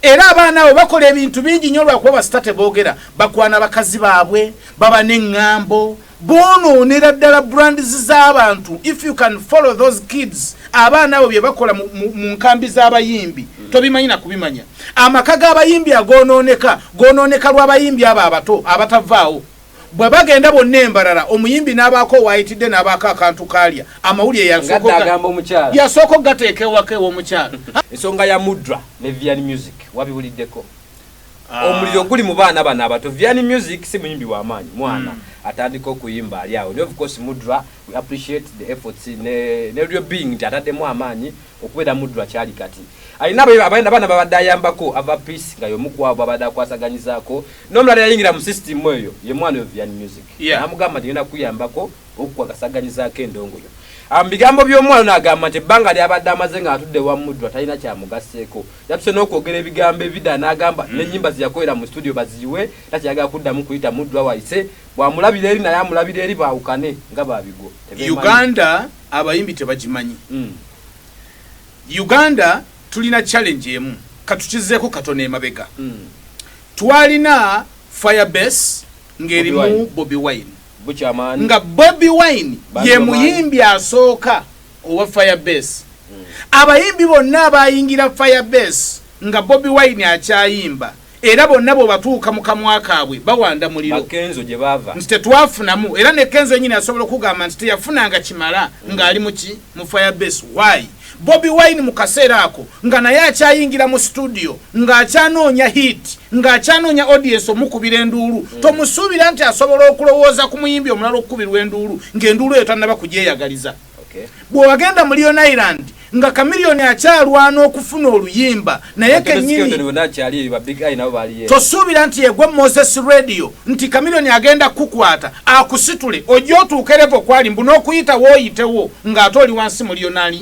Era abaana abo bakola ebintu bingi nnyo lwakuba basita teboogera. Bakwana bakazi baabwe, baba n'eŋŋambo, boonoonera ddala brands z'abantu. If you can follow those kids, abaana abo bye bakola mu nkambi z'abayimbi tobimanyi na kubimanya. Amaka g'abayimbi agoonooneka goonooneka lw'abayimbi abo abato abatavaawo. Bwe bagenda bonna embalala, omuyimbi n'abaako waayitidde n'abaako akantu kaalya, amawulire yasooka okugateeka ewaka ew'omukyala. Ensonga ya Mudra ne Vian Music wabiwuliddeko? Omuliro guli mu baana bano abato. Vian Music si muyimbi w'amaanyi, mwana atandika okuyimba, ali awo. Of course Mudra, we appreciate the efforts ne real being nti ataddemu amaanyi okubeera Mudra kyali kati. Alina abaana babadde ayambako, Ava Peace nga y'omu ku abo babadde akwasaganyizaako, n'omulala yayingira mu system eyo ye mwana oyo Vian Music, n'amugamba nti ngenda kuyambako okukwakasaganyizaako endongo yo. Mu bigambo by'omwana n'agamba nti ebbanga lyabadde amaze ng'atudde wa Mudra talina kyamugasseeko. Yatuse n'okwogera ebigambo ebida, n'agamba n'ennyimba ze yakolera mu studio baziyiwe, takyayagala kuddamu kuyita Mudra wayise. Bw'amulabira eri naye amulabira eri, baawukane nga babigo. Uganda abayimbi tebagimanyi. Uganda tulina challenge emu. Katukizeeko katono emabega. Twalina Firebase ng'erimu Bobi Wine, nga Bobi Wine ye muyimbi asooka owa Firebase. Abayimbi bonna abayingira Firebase nga Bobi Wine akyayimba, era bonna bwebatuuka mu kamwa kaabwe bawanda muliro nti tetwafunamu. Era ne Kenzo yenyini asobola okugamba nti teyafunanga kimala ng'ali muki mu Firebase. Why? Bobi Wine mu kaseera ako nga naye akyayingira mu studio, ng'akyanoonya hit, ng'akyanoonya audience omukubira enduulu, tomusuubira nti asobola okulowooza ku muyimbi omulala okukubirwa enduulu ng'enduulu eyo tannaba kugyeyagaliza. Bw'owagenda mu Leone Island nga Chameleone akyalwana okufuna oluyimba naye kenyini, tosuubira nti yegwe Moses Radio nti Chameleone agenda kukukwata akusitule ojja otuuke level kwali mbu n'okuyita wooyitewo ng'ate oli wansi mu Leone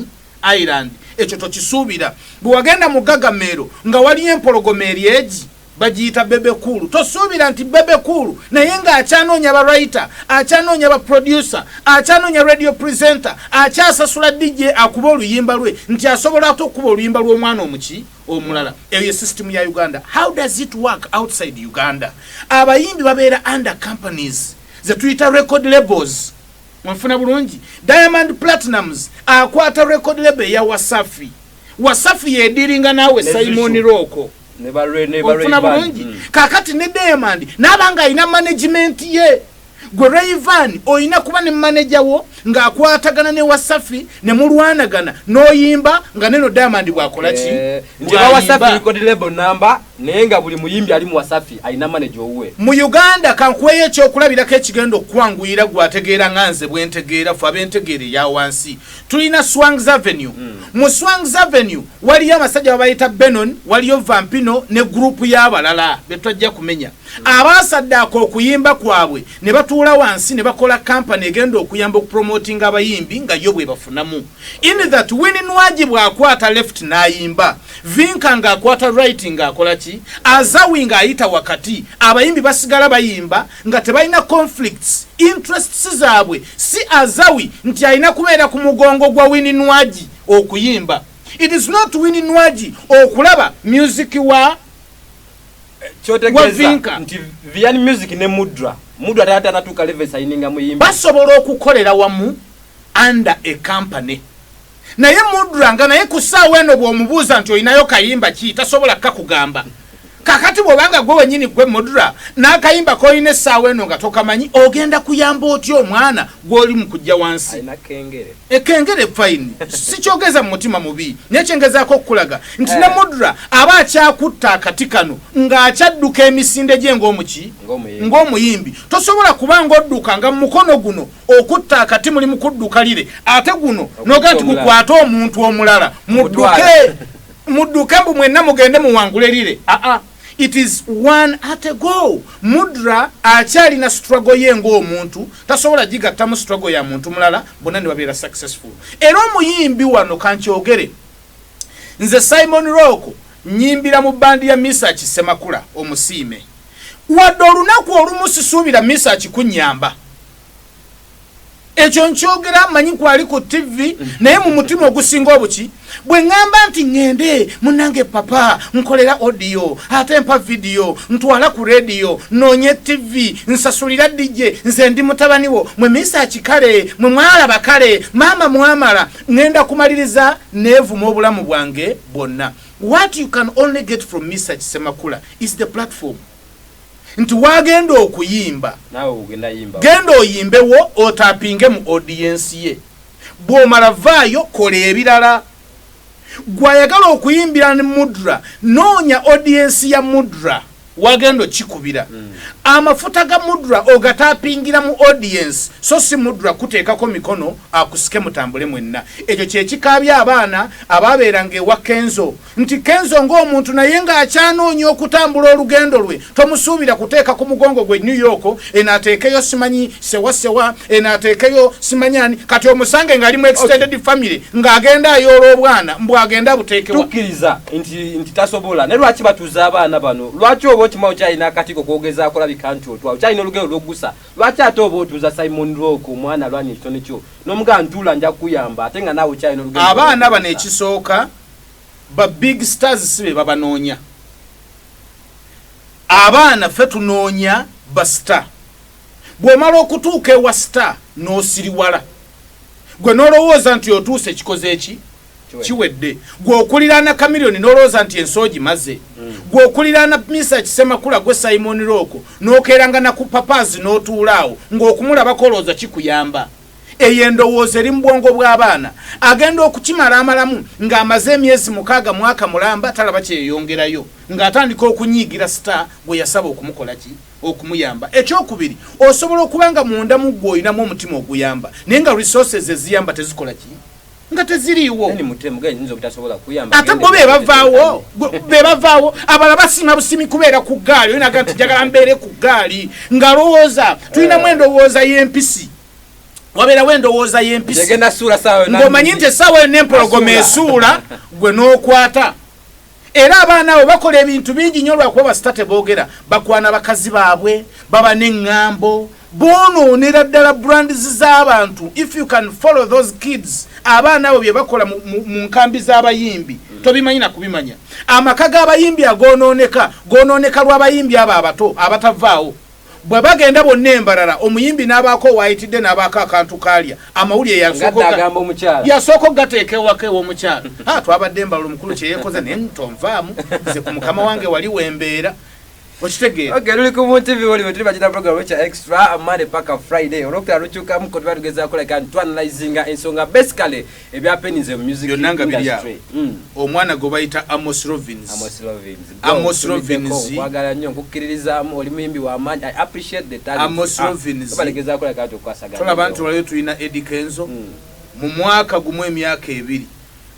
Island. Ekyo tokisuubira. Bwe wagenda mu Gagameero nga waliyo empologoma eri egi bagiyita Bebe Cool, tosuubira nti Bebe Cool naye ng'akyanoonya ba writer, akyanoonya ba producer, akyanoonya radio presenter, akyasasula DJ akuba oluyimba lwe, nti asobola ate okukuba oluyimba lw'omwana omuki omulala. Eyo ye system ya Uganda. How does it work outside Uganda? Abayimbi babeera under companies zetuyita record labels. Mwenfuna bulungi? Diamond Platnumz akwata record label eya Wasafi. Wasafi yediringa naawe Simon Rock. Ofuna bulungi? Kakati ne Diamond naaba nga alina management ye. Gwe Rayvan olina kuba ne manager wo ng'akwatagana ne Wasafi ne mulwanagana n'oyimba nga neno Diamond bw'akola ki. Nti ba Wasafi record label number, naye nga buli muyimbi ali mu Wasafi alina manager owuwe. Mu Uganda kankuweeyo ekyokulabirako ekigenda okukwanguyira gwe ategeera nga nze bwentegeera. Fe abentegeera eya wansi tulina Swangs Avenue. Mu Swangs Avenue waliyo abasajja babayita Benon, waliyo Vampino ne gurupu y'abalala betwajja kumenya, abasaddaaka okuyimba kwabwe ne batuula wansi ne bakola kampani egenda okuyamba okupromotinga abayimbi nga yo bwe bafunamu. In that, Winnie Nwagi bw'akwata left n'ayimba, Vinka ng'akwata right ng'akola ki, Azawi ng'ayita wakati, abayimbi basigala bayimba nga tebalina conflicts interests zaabwe. Si Azawi nti alina kubeera ku mugongo gwa Winnie Nwagi okuyimba. It is not Winnie Nwagi okulaba music wa kyotegeeza nti Vian Music ne Mudra, Mudra tata natuuka level sayininga muyimbi. Basobola okukolera wamu under a company, naye Mudra nga naye ku ssaawa eno bw'omubuuza nti olinayo kayimba ki, tasobola kakugamba. Kakati bw'obanga gwe wenyini gwe Mudra n'akayimba k'olina essaawa eno nga tokamanyi, ogenda kuyamba otya omwana gw'oli mu kujja wansi? Ekengere fine, sikyogeza mu mutima mubi, naye kyengezaako okukulaga nti ne Mudra aba akyakutta akati kano ng'akyadduka emisinde gye ng'omuki ng'omuyimbi. Tosobola kuba ng'odduka nga mu mukono guno okutta akati muli mu kudduka lire, ate guno noga nti gukwate omuntu omulala, mudduke mudduke mbu mwenna mugende muwangule lire. Aa, it is one at a go. Mudra akyalina struggle ye ng'omuntu, tasobola gigattamu struggle ya muntu mulala bonna ne babeera successful. Era omuyimbi wano kankyogere, nze Simon Rock nyimbira mu bandi ya Misaki Semakula omusiime. Wadde olunaku olumu sisuubira Misaki kunyamba. Ekyo nkyogera manyi kwali ku TV, naye mu mutima ogusinga obuki bwe ŋŋamba nti ŋŋende munange papa nkolera audio, ate mpa video, ntwala ku radio, noonye TV, nsasulira DJ, nze ndi mutabani wo, mwe misaaki kale mwe mwalaba kale maama mwamala, ŋŋenda kumaliriza neevuma obulamu bwange bwonna. What you can only get from Mr Kisemakula is the platform nti wagenda okuyimba, genda oyimbewo, otapinge mu audience ye. Bw'omala vaayo kola ebirala. Gwayagala okuyimbira ne Mudra, noonya audience ya Mudra, wagenda okikubira amafuta ga Mudra, ogatapingira mu audience, so si Mudra kuteekako mikono akusike mutambule mwenna. Ekyo kyekikaabya abaana ababeeranga ewa Kenzo, nti Kenzo ng'omuntu naye ng'akyanoonya okutambula olugendo lwe, tomusuubira kuteeka ku mugongo gwe New York, eno ateekeyo simanyi sewasewa, eno ateekeyo simanyani. Kati omusange ng'ali mu extended family ng'agenda ayoola obwana, mbw agenda buteekewa. Tukkiriza nti tasobola, naye lwaki batuuza abaana bano? Lwaki oba okimawo kyalina akatiko kwogezaako labika nti otwala kyalina olugendo lwogusa, lwaki ate oba otuuza Simon Rock, omwana alwanya ekitone kyo, n'omugaa ntuula nja kukuyamba, ate nga naawe okyalina olugendo Abaana bano, lw'okugusa? ekisooka, ba big stars si be babanoonya. Abaana ffe tunoonya ba star. Bw'omala okutuuka ewa star n'osiriwala, gwe n'olowooza nti otuuse, kikoze eki? Kiwedde. Gwe okuliraana Kamiliyoni n'olowooza nti ensi ogimaze. Gwe okuliraana Misa Kisemakula, gwe Simon Rooko, n'okeeranga naku papaazi n'otuula awo ng'okumulabako olowooza kikuyamba. Eyo endowooza eri mu bwongo bw'abaana. Agenda okukimala amalamu ng'amaze emyezi 6, mwaka mulamba, talaba kyeyeyongerayo, ng'atandika okunyiigira star gwe yasaba okumukola ki, okumuyamba. Ekyokubiri, osobola okuba nga munda mu ggwe olinamu omutima oguyamba, naye nga resources eziyamba tezikola ki, nga teziriiwo. Nani mutemu gayinza obutasobola kuyamba? Ate bo bebavaawo, bebavaawo. Abalala basiima busimi kubeera ku ggaali. Oyinaga nti njagala mbeere ku ggaali, ng'alowooza tulinamu endowooza y'empisi, wabeerawo endowooza y'empisi. Egenda suula saawa yonna. Ng'omanyi nti essaawa yonna empologoma esuula, gwe n'okwata. Era abaana abo bakola ebintu bingi nnyo lwakuba basita teboogera. Bakwana bakazi baabwe, baba n'eŋŋambo, boonoonera ddala brands z'abantu. If you can follow those kids, abaana abo bye bakola mu nkambi z'abayimbi tobimanyi na kubimanya. Amaka g'abayimbi agoonooneka goonooneka lw'abayimbi abo abato abatavaawo. Bwe bagenda bonna embalala, omuyimbi n'abaako waayitidde n'abaako akantu kaalya, amawulire Ngadde agamba omukyala. Yasooka okugateeka ewaka ew'omukyala. Ha, twabadde embala, omukulu kyeyekoze, naye tonvaamu, nze ku mukama wange wali wembeera. Okitegeera? Okay, luli ku TV woli tuli bagita program ekya Extra Monday paka Friday. Olwokutala lukyukamuko, tuba tugezaako like and tuanalyzinga ensonga, basically ebyapeninze mu music Byonna nga biri awo. industry. Omwana gwe bayita Amos Rovins. Amos Lovins. Amos Lovins. Nkwagala nnyo, nkukkiririzaamu, oli muyimbi w'amaanyi. I appreciate the talent. Amos Lovins. Balegezaako like ati okukwasaganya. Tolaba nti olwayo tulina Eddie Kenzo? Mu mwaka gumu, emyaka 2,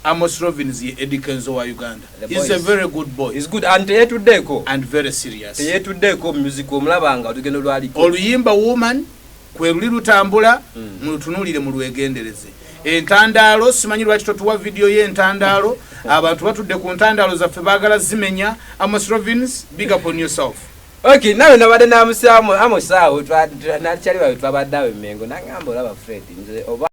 Amos Rovins ye Eddie Kenzo wa Uganda. The He's a boys. very good boy. Is good and teyetuddeeko. And very serious. Teyetuddeeko mu music, omulaba nga olugendo lwaliko. Oluyimba Woman kwe luli lutambula, mulutunuulire, mulwegendereze. Entandaalo, simanyi lwaki totuwa vidiyo y'entandaalo. Abantu batudde ku ntandaalo zaffe baagala zimenya. Amos Rovins, big up on yourself. Okay, nawe nabadde namusaamu Amos awo nakyali bawe, twabadde awo emengo, nangamba olaba Fred, nze oba